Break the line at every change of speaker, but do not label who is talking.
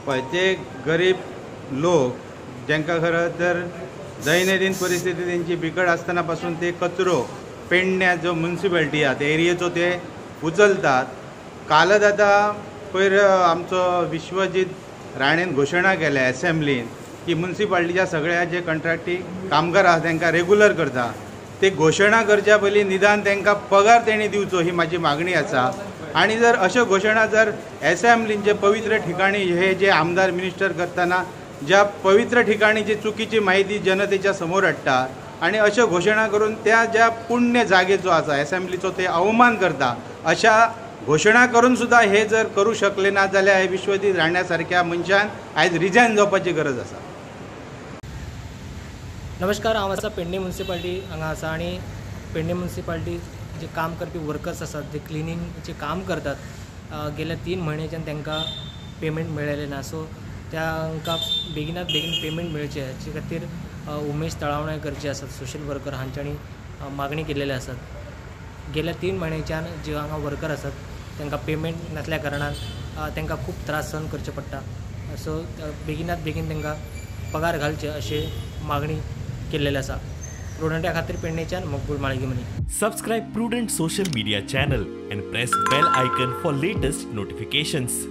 पळय ते गरीब लोक जांकां खरें तर दैनंदीन परिस्थिती तेंची बिकट आसतना पासून ते कचरो पेडण्या जो म्युनिसिपालिटी आहा ते एरियेचो ते उचलतात. कालच आतां पयर आमचो विश्वजीत राणेन घोशणा केल्या एसेंब्लीन की म्युनिसिपालिटीच्या सगळ्या जे कंट्राक्टी कामगार आहा तांकां रेगुलर करता. ते घोशणा करच्या पयलीं निदान तांकां पगार तेणी दिवचो ही म्हाजी मागणी आसा. आनी जर अश्यो घोशणा जर एसेंब्लींचे पवित्र ठिकाणी हे जे आमदार मिनिस्टर करतना ज्या पवित्र ठिकाणी जी चुकीची माहिती जनतेच्या समोर हाडटा आनी अश्यो घोशणा करून त्या ज्या पुण्य जागेचो आसा एसेंब्लीचो ते अवमान करता, अशा घोशणा करून सुद्दां हे जर करूं शकले ना जाल्यार हे विश्वजीत राण्या सारक्या मनशान आयज रिजायन जावपाची गरज आसा.
नमस्कार, हांव आसा पेडणे म्युनिसिपालिटी हांगा आसा आनी पेडणे म्युनिसिपालिटी जे काम करपी वर्कर्स आसात, जे क्लिनींगचें काम करतात, गेल्या 3 म्हयन्याच्यान तांकां पेमेंट मेळ्ळेलें ना. सो तांकां बेगिनात बेगीन पेमेंट मेळचें हाचे खातीर उमेश तळावणेकर जे आसात सोशल वर्कर हांच्यांनी मागणी केलेली आसात. गेल्या 3 म्हयन्याच्यान जे हांगा वर्कर आसात तांकां पेमेंट नासल्या कारणान तांकां खूब त्रास सहन करचे पडटा. सो बेगिनात बेगीन तांकां पगार घालचे अशें मागणी केल्लेली आसा. प्रुडंटा खातीर पेडणेच्यान Maqbool Maligimani.
Subscribe Prudent social media channel and press bell icon for latest notifications.